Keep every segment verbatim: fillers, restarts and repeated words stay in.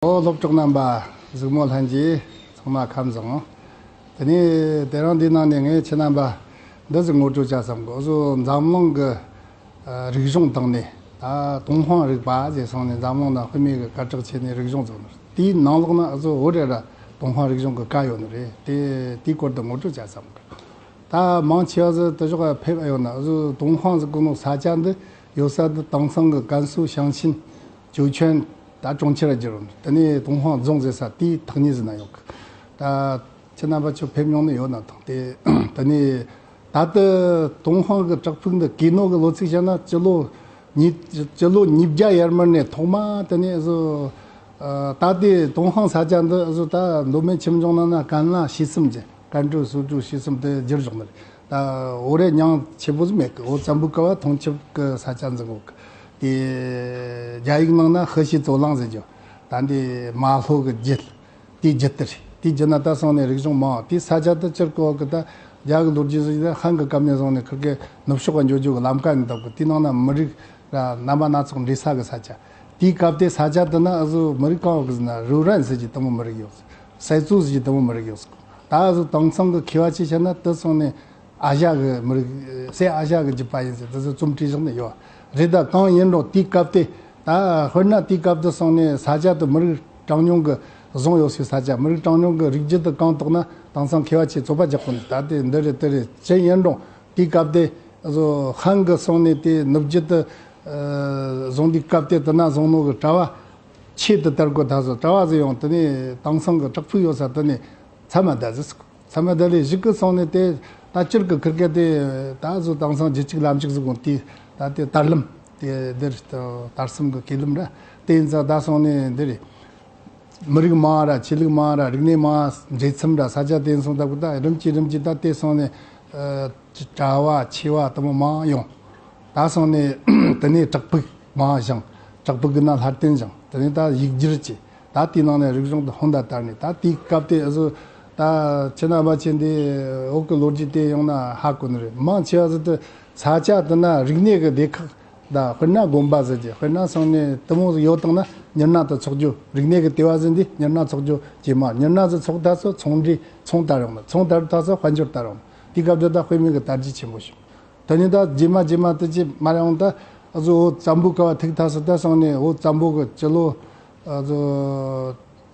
ཨོ། སློབ་གྲོགས་རྣམ་པ། གཟིགས་མོ་ལྷན་རྒྱས་ཚང་མ་ཁམས་བཟང་། དེ་ནས་དེ་རིང་འདི་ནང་ནས་ངས་ཁྱེད་རྣམ་པ་འདི་ཟིག་ངོ་སྤྲོད་བྱ་བསམ་གི། འུ་ཟོ་འཛམ་གླིང་གི་ཨ་རིག་གཞུང་སྟེང་ནས་ད་ཏུན་ཧོང་རིག་པ་ཟེར་སོང་ནས་འཛམ་གླིང་ནང་དཔེ་མེད་གི་སྐད་གྲགས་ཆེ་ནས་རིག་གཞུང་བཟོ་ནི་རེད། དེའི་ནང་ལོགས་ན་འུ་ཟོ་བོད་རེ་ར་ཏུན་ཧོང་རིག་གཞུང་གི་བཀའ་ཡོད་ནི་རེད། དེ་དེའི་སྐོར་དུ་ངོ་སྤྲོད་བྱ་བསམ་གི། ད་མང་ཆེ་བ་ཟིག་དེ་ཕྱོགས་ཕེབས་ཡོད་ན། འུ་ཟོ་ཏུན་ཧོང་ཟེར་གོ་ནོ་ས་ཆ་འདི་ཡོད་ས་འདི་དེང་སང་གི་ཀན་སུའུ་ཞིང་ཆེན་ཅིའུ་ཆོན་ད་གྲོང་ཁྱེར་བསྒྱུར་རོ། དེ་ནས་ཏུན་ཧོང་རྫོང་ཟེར་ས་དེའི་ཐག་ཉེ་ཟིག་ན་ཡོད་གི། ད་ཁྱེད་རྣམ་པ་ཚོ་ཕེབས་མྱོང་ནི་ཡོད་ན་ཐང་། དེ་དེ་ནས་ད་ལྟ་ཏུན་ཧོང་གི་བྲག་ཕུག་འདི་གས་ནོ་གི་ལོ་ཚིགས་བཤད་ན་སྤྱི་ལོ་ཉིས་སྤྱི་ལོ་ཉིས་བརྒྱ་ཡར་མར་ནས་ཐོག་མ་དེ་ནས་འུ་ཟོ་ཨ་ད་ལྟའི་ཏུན་ཧོང་ས་ཆ་འདི་འུ་ཟོ་ད་མདོ་སྨད་ཆོས་འབྱུང་ནང་ན་ཀན་ལྷ་ཞེ་གསུམ་གྱི། ཀན་ཀྲོའུ་སུའུ་ཀྲོའུ་ཞེ་གསུམ་དེ་བསྒྱུར་བཞག་ནི་རེད། ད་བོད་རེ་མྱིང་ཆེ་པོ་ཟིག་མེད་གི། འུ་ཙམ་པོ་ཀ་བ་ཐོང་ཆུབ་གི་ས་ཆ་འཛིན་གོ་གི། དེ་རྒྱ་ཡིག་ནང་ན་ཧི་ཤི་ཙོ་ལང་ཟེར་རྒྱུ། ད་འདི་མ་ལྷོ་གི་རྒྱུད། དེའི་རྒྱུད་དེ་རེད། དེའི་རྒྱུད་ན་ད་སོང་ནས་རིག་གཞུང་མང་བ། དེའི་ས་ཆ་དེ་སྤྱིར་གོ་གི། ད་རྒྱ་གི་ལོ་རྒྱུས་ཟིག་ད་ཧན་གི་སྐབས་ནས་བཟུང་ནས་ཁིར་གི་ནུབ་ཕྱོགས་ག་འགྱོ་རྒྱུ་གི་ལམ་ཁ་ནས་བཏབ་གི། དེའི་ནང་ན་མི་རིགས་ར་རྣམ་པ་སྣ་ཚོགས་འདྲེས་ས་གི་ས་ཆ། དེའི་སྐབས་དེ་ས་ཆ་དེ་ན་འུ་ཟོ་མི་རིགས་གང་ཡོད་གི་ཟེར་ན། རུའུ་རན་ཟེར་གྱི་དེ་མོ་མི་རིགས་ཡོད། སའེ་ཙུའུ་ཟེར་གྱི་དེ་མོ་མི་རིགས་ཡོད། ད་འུ་ཟོ་དེང་སང་གི་མཁས་པ་ཆེ་ཆ་ན་དེ་སོང་ནས་ཨ་ཞ་གི་མི་རིགས། སའི་ཨ་ཞ་གི་རྒྱུད་པ་ཡིན་ཟེར་དེ་ཚོ་རྩོམ་བྲིས་བཞག་ནས་ཡོད་རེད། ད་གང་ཡིན་རུང་དེའི་སྐབས་དེ། ད་དཔེར་ན་དེའི་སྐབས་དེ་སོང་ནས་ས་ཆ་དེ་མི་རིགས་གྲངས་ཉུང་གི་བཟུང་ཡོད་སའི་ས་ཆ། མི་རིགས་གྲངས་ཉུང་གི་རིགས་རྒྱུད་དེ་གང་དག་ན་དེང་སང་མཁས་པ་ཆེ་ཚོད་དཔག་རྒྱག་གོ་ནི། ད་དེ་འདི་རེད་དེ་རེད་ཅི་ཡིན་རུང་དེའི་སྐབས་དེ་འུ་ཟོ་ཧན་གི་སོང་ནས་དེ་ནུབ་རྒྱུད་དེ་ཨ་བཟུང་དུས་སྐབས་དེ་དེ་ན་བཟུང་ནོ་གི་གྲྭ་བ་ཆེད་དུ་དར་གོ་ད་སོ། གྲྭ་བ་ཟིག་ཡོང་། དེ་ནས་དེང་སང་གི་བྲག་ཕུག་ཡོད་ས་དེ་ནས་ཚ་མ་ད་ཟིག་ཚ་མ་ད་ལས་གཞིག་གི་སོང་ནས་དེ་ད་སྤྱིར་གི་ཁིར་གེ་དེ་ད་གཟོད་དེང་སང་རྒྱུད་གཅིག་ལམ་གཅིག་ཟིག་གོ་དེ། ད་དེ་དར་ལམ་དེ་འདིར་དར་གསུམ་གི་གས་ལམ་ར་དེ་ཡིན་ཙང་ད་སོང་ནས་འདིར་མི་རིགས་མང་ར་ཆོས་ལུགས་མང་ར་རིག་གནས་མང་འདྲེས་མཚམས་ར་ས་ཆ་དེ་སོང་ད་གི། ད་རིམ་གྱིས་རིམ་གྱིས་ད་དེ་སོང་ནས་ཨ་གྲྭ་བ་ཆོས་པ་དེ་མོ་མང་ཡོང་། ད་སོང་ནས་དེ་ནས་བྲག་ཕུག་མང་བཞེངས། བྲག་ཕུག་གི་ནང་ལྷ་རྟེན་བཞེངས། དེ་ནས་ད་ཡིག་སྒྱུར་བྱས། ད་དེའི་ནང་ནས་རིག་གཞུང་དེ་ཧོན་ད་དར་ནས། ད་དེའི་སྐབས་དེ་འུ་ཟོ་ད་ཁྱེད་རྣམ་པ་ཆེ་འདི་འོག་གི་ལོ་རྒྱུས་དེ་ཡོང་ན་ཧ་གོ་ནི་རེད། མང་ཆེ་བ་ཟིག་དེ་ས་ཆ་དེ་ན་རིག་གནས་གི་སྡེ་ཁག་ད་དཔེར་ན་དགོན་པ་ཟེར་གྱི། དཔེར་ན་སོང་ནས་དེ་མོ་ཟིག་ཡོད་དང་ན་མྱི་སྣ་དེ་ཚོགས་རྒྱུ། རིག་གནས་གི་ལྟེ་བ་ཟིག་འདི་མྱི་སྣ་ཚོགས་རྒྱུ་ཇེ་མང་། མྱི་སྣ་ཟིག་ཚོགས་ད་སོ་ཚོང་འབྲེལ་ཚོང་དར་ཡོང་ན། ཚོང་དར་ད་སོ་དཔལ་འབྱོར་དར་ཡོང་ན། དེའི་སྐབས་དེ་ད་དཔེ་མེད་གི་དར་རྒྱས་ཆེན་པོ་བྱུང་། དེ་ནས་ད་རྗེས་མ་རྗེས་མ་དེ་ཅི་མ་རེད་འོང་། ད་འུ་ཟོ་བོད་བཙན་པོའི་སྐབས་ཐུག་ཐག་སོ་ད་སོང་ནས་བོད་བཙན་པོ་གི་སྤྱི་ལོ་འུ་ཟོ་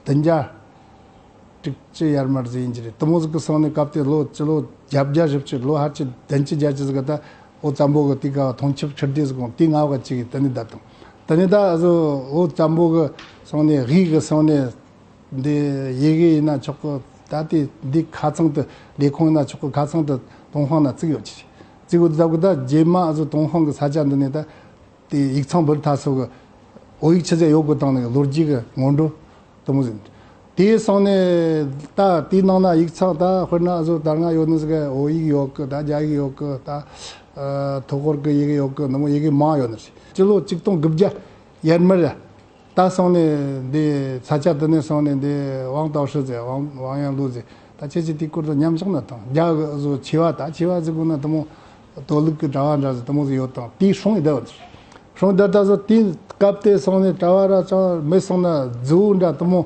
བདུན་བརྒྱ་དྲུག་ཅུ་ཡར་མར་ཟིག་ཡིན་གྱི་རེད། དེ་མོ་ཟིག་གི་སོང་ནས་སྐབས་དེ་ལོ་སྤྱི་ལོ་བརྒྱད་བརྒྱ་བཞི་བཅུ། ལོ་ཧ་ཅི་བདུན་ཅུ་བརྒྱད་ཅུ་ཟིག་གི་ད་བོད་བཙན་པོ་གི་དེ་ག་ཐོང་ཆུབ་ཁྲིར་སྡེ་ཟིག་གོང་དེ་ང་བ་གཅིག་གིས་དེ་ནས་བསྡད་དང་། དེ་ནས་ད་འུ་ཟོ་བོད་བཙན་པོ་གི་སོང་ནས་དབུས་གི་སོང་ནས། འདི་ཡི་གེ་ཡིན་ན་ཆོག་གི། ད་ལྟའི་འདི་ཁ་ཚང་དུ་ལས་ཁུངས་ཡིན་ན་ཆོག་གི། ཁ་ཚང་དུ་ཏུན་ཧོང་ན་བཙུགས་ཡོད་ཀྱི། བཙུགས་ཡོད་ད་གི། ད་རྗེས་མ་འུ་ཟོ་ཏུན་ཧོང་གི་ས་ཆ་འདི་ནས་ད་དེ་ཡིག་ཚང་འབུལ་ཐ་སོ་གི་བོད་ཡིག་ཆི་ཟེར་ཡོད་གི་དང་ནི་ལོ་རྒྱུས་གི་སྔོན་འགྲོ་དེ་མོ་ཟིན། དེ་སོང་ནས་ད་དེའི་ནང་ན་ཡིག་ཚང་ད་དཔེར་ན་འུ་ཟོ་ད་སྔ་ཡོད་ནི་ཟིག་གི་བོད་ཡིག་ཡོད་གི། ད་རྒྱ་ཡིག་ཡོད་གི། ད་ཨ་ཐོག་ཁོར་གི་ཡི་གེ་ཡོད་གི། ནི་མོ་ཡི་གེ་མང་ཡོད་ནི་ཟིག་སྤྱི་ལོ་གཅིག་སྟོང་དགུ་བརྒྱ་ཡར་མར་ཡ། ད་སོང་ནས་འདི་ས་ཆ་དེ་ནས་སོང་ནས་འདི་ཝང་ཏའོ་ཧྲི་ཟེར། ཝང་ཝང་ཡན་ལུ་ཟེར། ད་ཁྱེད་ཀྱིས་དེའི་སྐོར་དུ་མཉམ་བཞག་ན་དང་། རྒྱ་གི་བཟོ་ཆེ་བ། ད་ཆེ་བ་ཟེར་དགོས་ན་དེ་མོ་དོ་ལུགས་ཀྱི་གྲྭ་བ་འདྲ་ཟེར་དེ་མོ་ཟིག་ཡོད་དང་། དེའི་སྲུང་ཡི་བསྡད་པ་དེ། སྲུང་བསྡད་ད་ཟོ་དེའི་སྐབས་དེ་སོང་ནས་གྲྭ་བ་ར་ཅང་མེད་སོང་ན་རྫི་བོ་འདྲ་དེ་མོ་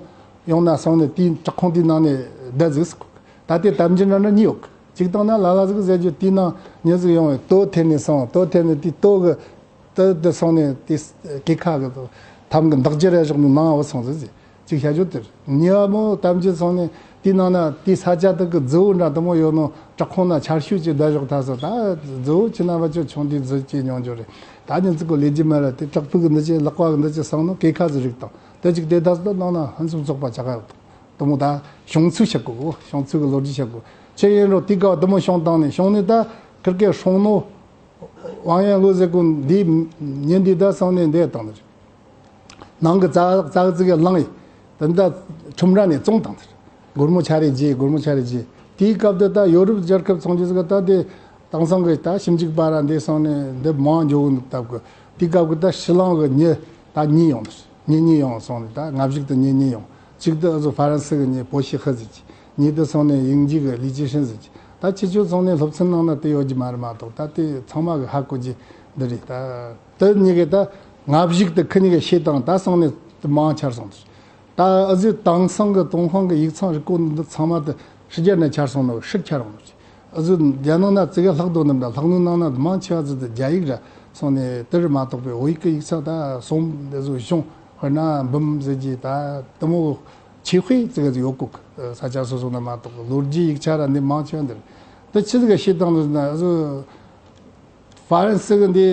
ཡོང་ན་སོང་ནས་དེའི་བྲག་ཁུང་དེའི་ནང་ནས་བསྡད་ཟིག་ཟེར་གོ། ད་དེ་དམ་རྒྱུན་ར་ནི་གཉིས་ཡོད་གི། གཅིག་དང་ན་ལ་ལ་ཟིག་ཟེར་རྒྱུ། དེའི་ནང་མྱི་ཟིག་ཡོང་བས་དོ་འཐེན་ནས་སོང་། དོ་འཐེན་ནས་དེའི་དོ་གི་ཏི་ཏི་སོང་ནས་དེ་སྐེ་ཁ་གི་ཐམ་གི་འདག་སྦྱར་ར་བཞག་ནས་ནང་བུད་སོང་ཟིག་ཟེར། གཅིག་བཤད་རྒྱུ་དེ་རེད། གཉིས་པ་མོ་དམ་ཅི་སོང་ནས་དེའི་ནང་ན་དེའི་ས་ཆ་དེ་གི་རྫི་བོ་འདྲ་དེ་མོ་ཡོད་ནོ་བྲག་ཁུང་ན་ཆར་ཤུགས་ཀྱིས་བསྡད་བཞག་ཐལ་སོང་། ད་རྫི་བོ་ཁྱེད་རྣམ་པ་ཚོ་ཆུང་དུས་རྫི་སྐྱེས་མྱོང་རྒྱུ་རེད། ད་ཉིན་ཙི་གོ་ལས་རྒྱུ་མེད་ར་དེ་བྲག་ཕུག་གི་འདི་ཅི་ལག་པ་གི་འདི་ཅི་སོང་ནོ་སྐེ་ཁ་ཟིག་རིག་དང་། དེ་གཅིག་དེ་ད་སོ་ནང་ན་ཕུན་སུམ་ཚོགས་པ་ཆགས་ཡོད་དང་། དེ་མོ་ད་བྱུང་ཚུལ་བཤད་གོ། བྱུང་ཚུལ་གི་ལོ་རྒྱུས་བཤད་གོ། ཁྱེད་ཡིན་རུང་དེའི་སྐབས་དེ་མོ་བྱུང་བཏང་ནས་བྱུང་ནས་ད་ཁིར་ཀའི་སྲུང་ནོ། ཝང་ཡན་ལུ་ཟེར་གོ་འདི་ཉིན་འདི་ད་སོང་ནས་འདས་བཏང་ནི་རེད། ནང་གི་ཙག་ཙག་ཙིག་གི་ལངས་ཡི། དེ་ད་ཁྲོམ་ར་ནས་བཙོངས་བཏང་ནི་རེད། སྒོར་མོ་ཆ་རེ་བརྗེ། སྒོར་མོ་ཆ་རེ་བརྗེ། དེའི་སྐབས་དེ་ད་ཡོ་རོབ་རྒྱལ་ཁབ་ཚོང་རྒྱུ་ཟིག་ད་དེ་དེང་སང་གི་ད་ཞིབ་འཇུག་པ་ར་འདི་སོང་ནས་འདི་མང་འགྱོ་གི་འདུག་སྟབས་གི། དེའི་སྐབས་གི་ད་ཕྱི་གླིང་གི་མྱི་ད་གཉིས་ཡོང་ནི་རེད། མྱི་གཉིས་ཡོང་སོང་ནས་ད་ང་བཞུགས་དུ་མྱི་གཉིས་ཡོང་། གཅིག་དེ་འུ་ཟོ་ཧྥ་རན་སི་གི་མྱི་པོ་ཤི་ཧི་ཟེར་གྱི། གཉིས་དེ་སོང་ནས་དབྱིན་ཇི་གི་ལི་ཅི་ཧྲིན་ཟེར་གྱི། ད་ཁྱེད་ཚོ་སོང་ནས་སློབ་ཚན་ནང་ན་དེ་ཡོད་རྒྱུ་མ་རེད་མ་གཏོགས། ད་དེ་ཚང་མ་གི་ཧ་གོ་རྒྱུ་འདི་རེད། ད་དེ་གཉིས་གི་ད་ང་བཞུགས་དུ་ཁི་གཉིས་གི་ཤེས་དང་ད་སོང་ནས་དེ་མང་ཆར་སོང་དེ། ད་ཨ་ཟི་དེང་སང་གི་ཏུན་ཧོང་གི་ཡིག་ཚང་རིག་གོ་འདི་ཚང་མ་དེ་ཕྱི་རྒྱལ་ནས་ཁྱེར་སོང་ནོ་ཕྱིར་ཁྱེར་འོང་ནོ། ཨ་ཟི་རྒྱ་ནང་ན་ཙི་གེ་ལྷག་དོ་ནི་འདྲ། ལྷག་ནི་ནང་ན་མང་ཆེ་བ་ཟི་དེ་རྒྱ་ཡིག་ར་སོང་ནས་དེ་རུ་མ་གཏོགས་པའི་བོད་ཡིག་གི་ཡིག་ཚང་ད་སོང་དེ་ཟོ་བྱུང་དཔེར་ན་འབུམ་ཟེར་གྱི་ད་དེ་མོ་ཆེ་ཤོས་ཙི་གེ་ཟི་ཡོད་གོ་གི། ས་ཆ་སོ་སོ་ན་མ་གཏོགས་ལོ་རྒྱུས་ཡིག་ཆ་ར་འདི་མང་ཆེ་བ་འདིར་དེ་ཆི་ཟིག་ག་བཤད་སྟངས་ཟི་ན་ཨ་ཟི། ཧྥ་རན་སི་གི་འདི་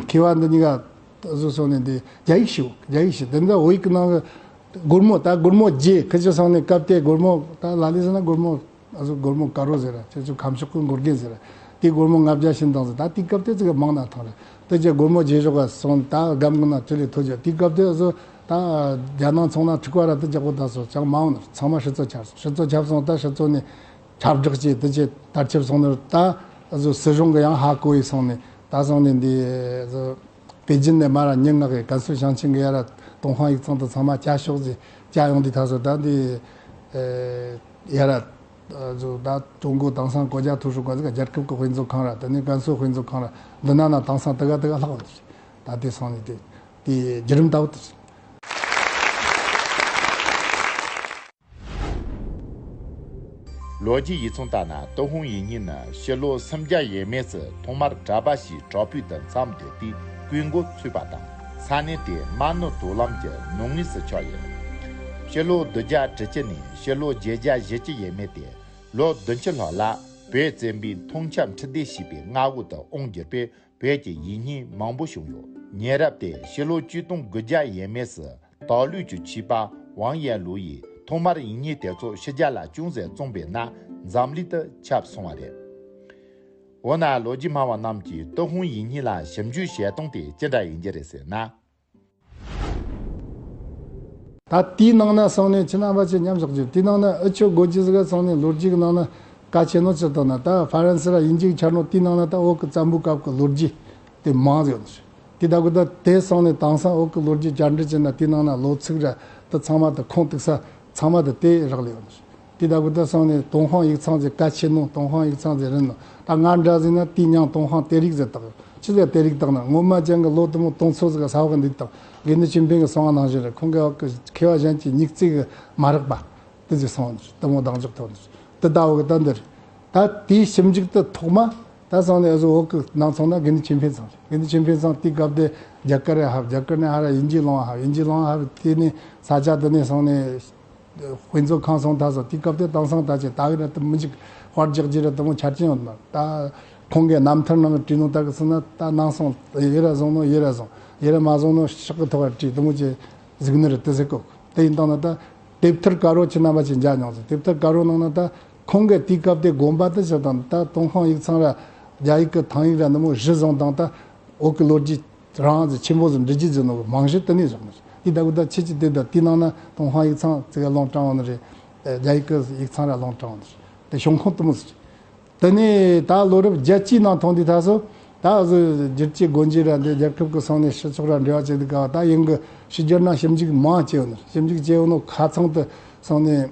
མཁས་པ་འདི་གཉིས་ཀ་བཟོ་སོང་ནས་འདི་རྒྱ་ཡིག་ཤེས། རྒྱ་ཡིག་ཤེས། དེ་འདྲ་བོད་ཡིག་གི་ནང་གི་སྒོར་མོ་ད་སྒོར་མོ་བརྒྱད་ཁི་ཆི་སོང་ནས་སྐབས་དེ་སྒོར་མོ་ད་ལ་ལས་ཟེར་ན་སྒོར་མོ་ཨ་ཟོ་སྒོར་མོ་དཀར་རོ་ཟེར་ར་ཁྱེད་ཚོ་ཁམས་ཕྱོགས་ཀྱི་འགོར་གེ་ཟེར་ར་དེ་སྒོར་མོ་ལྔ་བརྒྱ་བྱིན་བཏང་ཟེར། ད་དེའི་སྐབས་དེ་ཙི་ག་མང་ན་ཐང་རེད། དེ་རྒྱ་སྒོར་མོ་བརྒྱད་ཞོག་ག་སོང་ད་སྒམ་གི་ན་དེ་ལས་ཐོ་རྒྱ་དེའི་སྐབས་དེ་ཨ་ཟོ་ད་རྒྱ་ནང་ཚོང་ན་འཁྲུག་པ་ར་དེ་རྒྱག་གོ་ད་སོ་ཅང་མང་བ་ན་ཚང་མ་ཧྲི་ཙོ་ཆབ་སོང་། ཧྲི་ཙོ་ཆབ་སོང་ད་ཧྲི་ཙོ་ནས། ཁྱབ་བསྒྲགས་བྱས་དེ་ཆེ་དར་ཁྱབ་སོང་ནས་ད་གཟོད་སྲིད་གཞུང་གི་ཡང་ཧ་གོ་ཡི་སོང་ནས་ད་སོང་ནས་འདི་གཟོད་པེ་ཅིན་ནས་མ་ར་ཉིན་ངག་གི་ཀན་སུའུ་ཞིང་ཆེན་གི་ཡ་ར་ཏུན་ཧོང་ཡིག་ཚང་དུ་ཚང་མ་བཅའ་ཤོག་ཟེར་བཅའ་ཡོང་དུས་ད་གཟོད་ད་འདི་ཡ་ར་གཟོད་ད་ཀྲུང་གོ་དེང་སང་国家图书馆ཟེར་རྒྱལ་ཁབ་ཀྱི་དཔེ་མཛོད་ཁང་ར་དེ་ནས་ཀན་སུའུ་དཔེ་མཛོད་ཁང་ར་འདི་ན་ན་དེང་སང་དེ་ག་དེ་ག་ལྷག་ཡོང་དུས་ད་དེ་སོང་ནས་དེ་དེ་བརྒྱུད་རིམ་ལྟ་བུ་དེ། ལོ་རྒྱུས་ཡིག་ཚང་ལྟར་ན་ཏུན་ཧོང་ཡིག་རྙིང་ནི་ཕྱི་ལོ་སུམ་བརྒྱ་ཡས་མས་སུ་ཐོག་མར་གྲྭ་པ་ཞིག་བྲག་ཕུག་ཏུ་མཚམས་བསྡད་དུས་སྐུ་འགོ་ཚུགས་པ་དང་ས་གནས་དེ་རྨ་ནུབ་དོག་ལམ་གྱི་ནུབ་ངོས་སུ་ཆགས་ཡོད། ཕྱི་ལོ་བདུན་བརྒྱ་དྲུག་ཅུ་ནས་ཕྱི་ལོ་བརྒྱད་བརྒྱ་བཞི་བཅུ་ཡས་མས་ཏེ་ལོ་བདུན་ཅུ་ལྷག་ལ་བོད་བཙན་པོའི་མཐོང་ཆ་འཕྲི་སྡེ་ཞེས་པའི་མངའ་འོག་ཏུ་དབང་བསྒྱུར་བའི་བོད་ཀྱི་ཡིག་རྙིང་མང་པོ་བྱུང་ཡོད། ཉེ་རབས་ཏེ་ཕྱི་ལོ་ཆིག་སྟོང་དགུ་བརྒྱ་ཡས་མས་སུ། དྭགས་ལུགས་ཀྱི་ཆོས་པ་ཝང་ཡན་ལུའུ་ཡིས་ཐོག་མར་ཡིག་རྙིང་དེ་ཚོ་ཕྱི་རྒྱལ་ལ་ཅུང་ཟད་བཙོངས་པས་ན་འཛམ་གླིང་དུ་ཁྱབ་སོང་བ་རེད། འོ་ན་ལོ་རྒྱུས་སྨྲ་བ་རྣམས་ཀྱིས་ཏུན་ཧོང་ཡིག་རྙིང་ལ་ཞིབ་འཇུག་བྱེད་སྟངས་དེ་ཅི་འདྲ་ཡིན་རྒྱུ་རེད་ཟེར་ན། ད་དེའི་ནང་ན་སོང་ནས་ཁྱེད་རྣམ་པ་ཚོས་མཉམ་བཞག་རྒྱུ་དེའི་ནང་ན་ཨུ་ཆོ་དགོས་རྒྱུ་ཟིག་ག་སོང་ནས་ལོ་རྒྱུས་ཀྱི་ནང་ན་གལ་ཆེ་ནོ་ཅི་ལྟ་ན་ད་ཧྥ་རན་སི་ལ་དབྱིན་ཇི་ཆ་ནོ་དེའི་ནང་ན་ད་བོད་ཀྱི་བཙན་པོའི་སྐབས་ཀྱི་ལོ་རྒྱུས་དེ་མང་ཟིག་ཡོད་ནི་རེད། དེ་ལྟ་བུ་ད་དེ་སོང་ནས་དེང་སང་བོད་ཀྱི་ལོ་རྒྱུས་བསྐྱར་འགྲེལ་བྱས་ན་དེའི་ནང་ན་ལོ་ཚིགས་ར་དེ་ཚང་མ་དེ་ཁུངས་གཏུགས་ས་ཚང་མ་དེ་དེ་རག་ལས་ཡོད་ནི་རེད། དེ་ལྟ་བུ་ད་སོང་ནས་ཏུན་ཧོང་ཡིག་ཚང་ཟེར་གལ་ཆེ་ནོ་ཏུན་ཧོང་ཡིག་ཚང་ཟེར་རིན་ནོ་ད་ང་འདྲ་ཟིག་ན་དེའི་མྱིང་ཏུན་ཧོང་གཏེར་ཡིག་ཟེར་བཏགས་ཡོད། ཅི་ཟེར་གཏེར་ཡིག་བཏགས་ན་ངོ་མ་ཅན་གྱི་ལོ་དེ་མོ་དུང་མཚོ་ཟིག་ག་ས་འོག་གི་འདུག་བཏགས། དགེ་འདུན་ཆོས་འཕེལ་གྱི་གསུང་བ་ནང་བཞིན་རེད། ཁོང་གི་འོག་གི་མཁས་པ་གཞན་གྱི་མིང་ཚིག་གི་མ་རག་པ། དེ་ཅི་སོང་ནས་དེ་མོ་གདེང་འཇོག་ཐོག་ནས་དེ་ལྟ་བུ་གི་ད་འདིར། ད་དེའི་ཞིབ་འཇུག་ཏུ་ཐོག་མ་ད་སོང་ནས་ཨ་ཟོ་བོད་ཀྱི་ནང་ཚང་ན་དགེ་འདུན་ཆོས་འཕེལ་ཚང་རེད། དགེ་འདུན་ཆོས་འཕེལ་ཚང་དེའི་སྐབས་དེ་རྒྱ་གར་རེ་ཧབ། རྒྱ་གར་ནས་ཧ་ར་དབྱིན་ཇི་ལུང་བ་ཧབ། དབྱིན་ཇི་ལུང་བ་ཧབ་དེ་ནས་ས་ཆ་དེ་ནས་སོང་ནས་དཔེ་མཛོད་ཁང་སོང་ད་སོ་དེའི་སྐབས་དེ་དེང་སང་ད་ཅི་ད་གི་ར་དེ་མི་འཇིག་དཔར་རྒྱག་རྒྱུ་ར་དེ་མོ་ཆ་རྐྱེན་ཡོད་མ་ད་ཁོང་གི་རྣམ་ཐར་ནང་གི་བྲིས་ནོ་ད་གི་སོང་ན་ད་ནང་སོང་ཡེ་ར་བཟུང་ནོ་ཡེ་ར་བཟུང་ཡེ་ར་མ་བཟུང་ནོ་ཤག་གི་ཐོག་ག་བྲིས་དེ་མོ་ཅི་གཟིགས་ནི་རེད། དེ་ཟེར་གོ་དེ་ཡིན་དང་ན་ད། དེབ་ཐེར་དཀར་པོ་ཁྱེད་རྣམ་པ་ཚོས་མཇལ་མྱོང་ཟིག་དེབ་ཐེར་དཀར་པོ་ནང་ན་ད་ཁོང་གིས་དེའི་སྐབས་དེ་དགོན་པ་དེ་ཞིག་དང་ད་ཏུན་ཧོང་ཡིག་ཚང་ར་རྒྱ་ཡིག་གི་ཐང་ཡིག་ར་འདི་མོ་གཞི་བཟུང་དང་ད་བོད་ཀྱི་ལོ་རྒྱུས་རང་ཟིག་ཆེན་པོ་ཟིག་འབྲི་རྒྱུ་ཟིག་ནོ་རྨང་གཞི་དེ་ནས་བཞག་ནི་རེད། དེ་ད་གི་ད་ཁྱེད་ཀྱིས་དེ་ད་དེའི་ནང་ན་ཏུན་ཧོང་ཡིག་ཚང་ཙི་ག་ལུང་དྲངས་ཡོང་ནི་རེད། རྒྱ་ཡིག་གི་ཡིག་ཚང་ར་ལུང་དྲངས་ཡོང་ནི་རེད། དེ་བྱུང་ཁུངས་དེ་མོ་ཟིག་དེ་ནས་ད་ལོ་རབས་བརྒྱད་ཅུའི་ནང་ཐོན་དུས་ད་སོ་ད་གཟོད་བསྒྱུར་བཅོས་སྒོ་འབྱེད་ར་འདི་རྒྱལ་ཁབ་ཀྱི་སོང་ནས་སྤྱི་ཚོགས་ར་འབྲེལ་བ་བྱེད་དུས་ག་བ་ད་ཡིན་གི་ཕྱི་རྒྱལ་ན་ཞིབ་འཇུག་མང་བྱས་ཡོད་ནི། ཞིབ་འཇུག་བྱས་ཡོད་ནོ་ཁ་ཚང་དུ་སོང་ནས་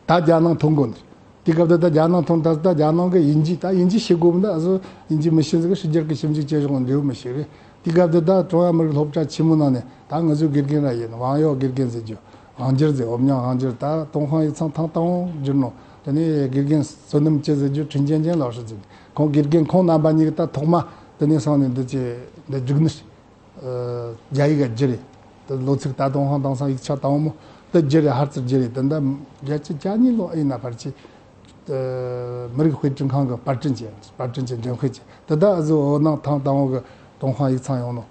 ད་རྒྱ་ནང་ཐོན་དགོས་ནི། དེ་སྐབས་དུ་ད་རྒྱ་ནང་ཐོན་ད་ད་རྒྱ་ནང་གི་དབྱིན་ཇི་ད་དབྱིན་ཇི་ཤེས་དགོས་མི་ད་གཟོད་དབྱིན་ཇི་མི་ཤེས་ཟིག་གི་ཕྱི་རྒྱལ་གི་ཞིབ་འཇུག་བྱས་ཡོང་འབྲས་བུ་མི་ཤེས་རེད། དེ་སྐབས་དུ་ད་ཀྲུང་དབྱང་མི་རིགས་སློབ་གྲྭ་ཆེན་མོ་ནང་ནས་ད་ང་ཚོའི་དགེ་རྒན་ར་ཡིན་ཝང་ཡོ་དགེ་རྒན་ཟེར་རྒྱུ། དབང་སྒྱུར་ཟེར་འོབ་མྱང་དབང་སྒྱུར་ད་ཏུན་ཧོང་ཡིག་ཚང་ཐང་ཏང་སྒྱུར་ནོ། དེ་ནས་དགེ་རྒན་བསོད་ནམས་སྐྱིད་ཟེར་རྒྱུ་ཁྲིན་ཅན་ཅན་ལགས་སུ་འཛིན། ཁོང་དགེ་རྒན་ཁོང་རྣམ་པ་གཉིས་ཀྱིས་ད་ཐོག་མ་དེ་ནས་སོང་ནས་འདི་ཅི་འདི་རྒྱུགས་ནི་རྒྱ་ཡིག་ག་བསྒྱུར་རེད། དེ་ལོ་ཚིགས་ད་ཏུན་ཧོང་དེང་སང་ཡིག་ཆ་དང་པོ་དེ་བསྒྱུར་རེད། ཧར་ཙིར་བསྒྱུར་རེད། དེ་འདྲ་བརྒྱད་ཅུ་གྱ་གཉིས་ལོ་ཨེ་ཡིན་ན་ཕར་ཆེ། མི་རིགས་དཔེ་སྐྲུན་ཁང་གི་པར་སྐྲུན་བྱས། པར་སྐྲུན་བྱས་འགྲེམས་སྤེལ་བྱས། དེ་ད་ཨ་ཟོ་འོ་ནང་ཐང་དང་པོ་གི་ཏུན་ཧོང་ཡིག་ཚང་ཡོང་ནོ།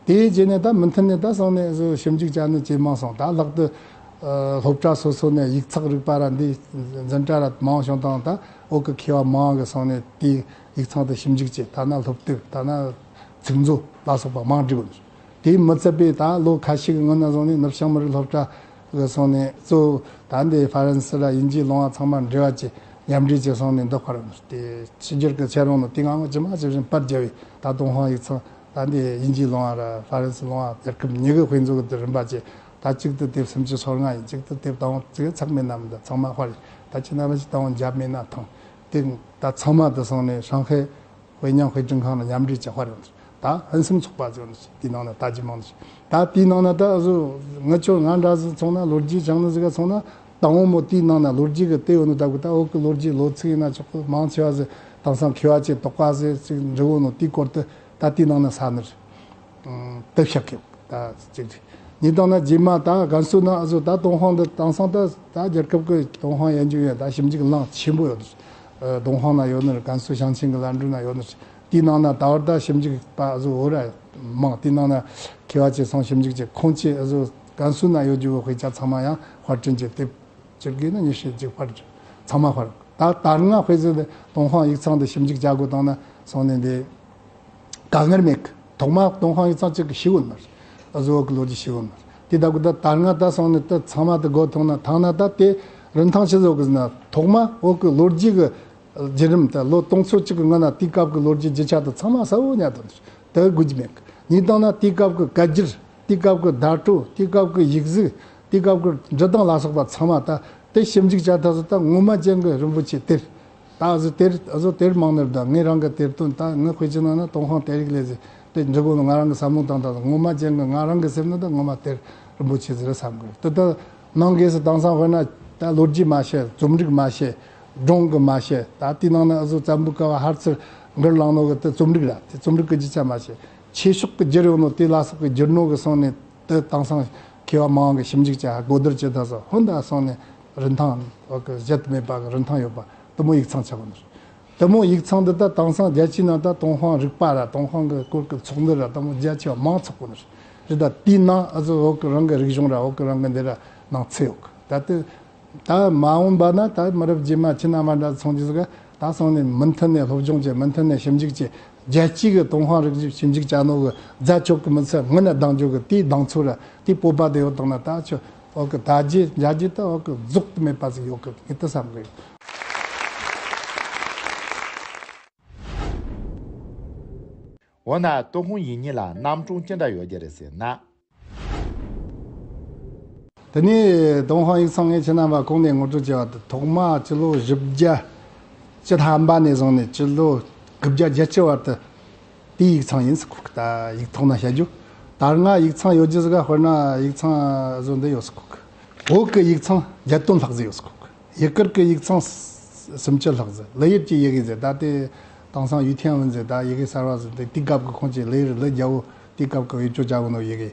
དེའི་རྗེས་ནས་ད་མུ་མཐུད་ནས་ད་སོང་ནས་ཨ་ཟོ་ཞིབ་འཇུག་བྱ་ནི་ཇེ་མང་སོང་། ད་ལྷག་ཏུ་སློབ་གྲྭ་སོ་སོ་ནས་ཡིག་ཚགས་རིག་པ་ར་འདི་འཛིན་གྲྭ་ར་མང་བྱུང་དང་ད་བོད་ཀྱི་མཁས་པ་མང་གི་སོང་ནས་དེའི་ཡིག་ཚང་དུ་ཞིབ་འཇུག་བྱས། ཐ་ན་སློབ་དེབ་ཐ་ན་ཚིག་མཛོད་ལ་སོགས་པ་མང་བསྒྲིགས་ཡོད། དེས་མི་ཚད་པའི་ད་ལོ་ཁ་ཤས་ཀྱི་སྔོན་ན་བཟུང་ནས་ནུབ་བྱང་མི་རིགས་སློབ་གྲྭ་གི་སོང་ནས་གཙོ་བོ་ད་འདི་ཧྥ་རན་སི་ར་དབྱིན་ཇིའི་ལུང་བ་ཚང་མ་འབྲེལ་བ་བྱས་མཉམ་འབྲེལ་བྱས་སོང་ནས་འདི་ཁར་དེ་ཕྱི་རྒྱལ་གྱི་ཆེད་རང་ནང་དེ་སྔ་ཇི་མ་ཇི་བཞིན་པར་རྒྱབ་པའི་ད་ཏུན་ཧོང་ཡིག་ཚང་ད་འདི་དབྱིན་ཇིའི་ལུང་བ་ར་ཧྥ་རན་སི་ལུང་བ་རྒྱལ་ཁབ་གཉིས་ཀྱི་དཔེ་མཛོད་ཀྱི་དེ་རིམ་པ་བྱས། ད་གཅིག་ཏུ་དེབ་སུམ་ཅུ་སོ་ལྔ་ཡིན། གཅིག་ཏུ་དེབ་དང་པོ་ཙི་གེ་ཚགས་མེད་ན་མི་འདུག་ཚང་མ་དཔར་ཡིན། ད་ཁྱེད་རྣམ་པ་ཞིག་དང་པོ་འཇབ་མེད་ན་ཐང་དེ་ད་ཚང་མ་དུ་སོང་ནས་ཧྲང་ཧའེ་དཔེ་རྙིང་དཔེ་སྐྲུན་ཁང་ལ་མཉམ་འབྲེལ་གྱི་དཔར་ཡོང་། ད་ཕུན་སུམ་ཚོགས་པ་ཟིག་ཡོད་ནི་ཟིག། དེའི་ནང་ན་ད་ཇེ་མང་ནི་ཟིག། ད་དེའི་ནང་ན་ད་གཟོད་ངི་ཆོ་ང་འདྲ་ཟིག་སོང་ན་ལོ་རྒྱུས་སྦྱང་ནི་ཟིག་ག་སོང་ན་དང་པོ་མོ་དེའི་ནང་ན་ལོ་རྒྱུས་གི་དེ་ཡོད་ནི་ད་གི་ད་འོག་གི་ལོ་རྒྱུས་ལོ་ཚིགས་ཡིན་ན་ཆོག་གི། མང་ཆེ་བ་ཟིག་དེང་སང་མཁས་པ་ཅིག་དོགས་པ་ཟིག་ཅིག་འདྲི་གོ་ནོ་དེའི་སྐོར་དུ་ད་དེའི་ནང་ན་ས་ནི་རེད། དེ་བཤད་གི་ད་ཅིག་རེད། ཉིས་སྟོང་ན་རྗེས་མ་ད་ཀན་སུའུ་ན་གཟོད་ད་ཏུན་ཧོང་འདི་དེང་སང་ད་ད་རྒྱལ་ཁབ་གི་ཏུན་ཧོང་ཡན་ཆོད་ཡོད། ད་ཞིབ་འཇུག་གླིང་ཆེན་པོ་ཡོད་ནི་རེད། ཏུན་ཧོང་ན་ཡོད་ནི་རེད། ཀན་སུའུ་ཞིང་ཆེན་གི་ལན་ཀྲུའུ་ན་ཡོད་ནི་རེད། དེའི་ནང་ན་ད་བར་ད་ཞིབ་འཇུག་པ་གཟོད་འོ་ར་མང་། དེའི་ནང་ན་མཁས་པ་ཅིག་སོང་ཞིབ་འཇུག་ཅིག་ཁོང་ཅིག་གཟོད་ཀན་སུའུ་ན་ཡོད་རྒྱུ་གི་དཔེ་ཆ་ཚང་མ་ཡང་དཔར་སྐྲུན་བྱས་ཏེ་བཅུ་དགུ་ནི་ཉི་ཤུ་གཅིག་དཔར་ཚང་མ་དཔར། ད་ད་སྔ་དཔེ་ཟེར་ཏེ་ཏུན་ཧོང་ཡིག་ཚང་དུ་ཞིབ་འཇུག་བྱ་དགོས་བཏང་ན་སོང་ནས་འདི་དཀའ་ངལ་མེད་གི། ཐོག་མ་ཏུན་ཧོང་ཡིག་ཚང་གཅིག་གི་ཤི་བོ་ནར། གཟོད་གི་ལོ་རྒྱུས་ཤི་བོ་ནར། དེ་ད་གི་ད་ད་སྔ་ད་སོང་ནས་ད་ཚང་མ་ད་སྒོ་ཐོང་ན་ཐང་ན་ད་དེ་རིན་ཐང་ཆི་བཟོ་གི་ཟེར་ན་ཐོག་མ་འོག་གི་ལོ་རྒྱུས་གི་བརྒྱུད་རིམ་དེ་ལོ་སྟོང་ཚོ་གཅིག་གི་སྔོན་ན་དེའི་སྐབས་ཀྱི་ལོ་རྒྱུས་རྒྱུ་ཆ་དེ་ཚང་མ་གསལ་བོ་ཉར་དོན་དེ་དགོས་ཀྱི་མེད། ཉིས་སྟོང་ན་དེའི་སྐབས་ཀྱི་བཀའ་འགྱུར། དེའི་སྐབས་ཀྱི་བརྡ་སྤྲོད། དེའི་སྐབས་ཀྱི་ཡིག་གཟུགས། དེའི་སྐབས་ཀྱི་འབྲི་སྟངས་ལ་སོགས་པ་ཚང་མ་ད་དེ་ཞིབ་འཇུག་བྱ་ཐབས་སུ་ད་ངོ་མ་ཅན་གྱི་རིན་པོ་ཆེ་དེར་ད་གཟོད་དེར་གཟོད་དེར་མང་ནར་ད་ངས་རང་གི་དེར་བཏོན། ད་ངས་དཔེ་ཆ་ནང་ན་ཏུན་ཧོང་དེ་རིགས་ལས་ཟེར་དེ་འབྲི་དགོས་ནོ་ང་རང་གི་བསམ་བློ་བཏང་ད་ངོ་མ་ཅན་གྱི་ང་རང་གི་སེམས་ནི་ད་ངོ་མ་དེར་རིན་པོ་ཆེ་ཟེར་བསམ་གི། དེ་ད་ནང་སྒོས་སུ་དེང་སང་དཔེར་ན་ད་ལོ་རྒྱུས་མ་བཤད། རྩོམ་རིག་མ་བཤད། སྒྲུང་གི་མ་བཤད། ད་དེའི་ནང་ན་གཟོད་བཙན་པོའི་སྐབས་ཧར་ཚུར་འགུར་ལངས་ནོ་གི་དེ་རྩོམ་རིག་ར་དེ་རྩོམ་རིག་གི་རྒྱུ་ཆ་མ་བཤད། ཆོས་ཕྱོགས་ཀྱི་བསྒྱུར་ཡོད་ནོ་དེ་ལ་སོགས་ཀྱི་བསྒྱུར་ནོ་གི་སོང་ནས་དེ་དེང་སང་མཁས་པ་མང་གི་ཞིབ་འཇུག་བྱ་གོ་བསྡུར་བྱེད་ད་སོ་ཧོན་ད་སོང་ནས་རིན་ཐང་འོག་གི་གཞལ་དུ་མེད་པ་གི་རིན་ཐང་ཡོད་པ་དེ་མོ་ཡིག་ཚང་ཆགས་ནི་རེད། དེ་མོ་ཡིག་ཚང་འདི་ད་དེང་སང་རྒྱལ་སྤྱིའི་ནང་ད་ཏུན་ཧོང་རིག་པ་ར་ཏུན་ཧོང་གི་སྐོར་གི་ཚོགས་འདུ་ར་དེ་མོ་རྒྱ་ཆེ་བ་མང་ཚོགས་གོ་ནི་རེད། རེད་ད་དེའི་ནང་ཨ་ཟོ་འོག་གི་རང་གི་རིག་གཞུང་ར་འོག་གི་རང་གི་འདི་ར་ནང་ཚུད་ཡོད་གི། ད་དེ་ད་མ་འོངས་པ་ན་ད་མི་རབས་རྗེས་མ་ཁྱེད་རྣམ་པ་འདྲ་ཚོང་རྒྱུ་ཟིག་ག་ད་སོང་ནས་མུ་མཐུད་ནས་སློབ་སྦྱོང་བྱེད། མུ་མཐུད་ནས་ཞིབ་འཇུག་བྱེད། རྒྱལ་སྤྱིའི་གི་ཏུན་ཧོང་རིག་གཞུང་ཞིབ་འཇུག་བྱ་ནོ་གི་རྫ་ཆོག་གི་མི་ཚད་སྔོན་ན་ལྡང་རྒྱུ་གི་དེའི་ལྡང་ཚོད་ར་དེའི་སྤོབས་པ་དེ་ཡོད་དང་ན་ད་ཆོ་འོག་གི་ད་རྒྱུ་རྒྱ་རྒྱུ་ད་འོག་གི་རྫོགས་དུ་མེད་པ་ཟིག་ཡོད་གི་ངས་དེ་བསམ་གི་ཡོད། འོ་ན་ཏུན་ཧོང་ཡིག་རྙིང་ལ་རྣམ་གྲངས་ཅི་འདྲ་ཡོད་རྒྱུ་རེད་ཟེར་ན། དེ་ནས་ཏུན་ཧོང་ཡིག་ཚང་ངས་ཁྱེད་རྣམ་པ་གོང་ནས་ངོ་སྤྲོད་བྱས་པ་དང་ཐོག་མ་སྤྱི་ལོ་བཞི་བརྒྱ་བཅུ་ཐམ་པ་ནས་བཟུང་ནས་སྤྱི་ལོ་དགུ་བརྒྱ་བརྒྱད་ཅུ་བར་དུ་དེའི་ཡིག་ཚང་ཡིན་ཟེར་གོ་གི། ད་ཡིག་ཐོག་ན་བཤད་རྒྱུ། ད་སྔ་ཡིག་ཚང་ཡོད་རྒྱུ་ཟིག་ག་དཔེར་ན་ཡིག་ཚང་བཟོ་འདི་ཡོད་ཟེར་གོ་གི། བོད་ཀྱི་ཡིག་ཚང་བརྒྱད་སྟོང་ལྷག་ཟིག་ཡོད་ཟེར་གོ་གི། ཡུ་གུར་གྱི་ཡིག་ཚང་སུམ་ཅུ་ལྷག་ཟིག། ལི་ཡུལ་གྱི་ཡི་གེ་ཟེར་ད་དེ་དེང་སང་ཡུས་ཐེན་ཝུན་ཟེར་ད་ཡི་གེ་གསར་བ་ཟིག་དེ་དེའི་སྐབས་ཀྱི་ཁོང་ཆེ་ལི་ཡུལ་ལི་རྒྱལ་པོ་དེའི་སྐབས་ཀྱི་བེད་སྤྱོད་བྱ་གོ་ནོ་ཡི་གེ་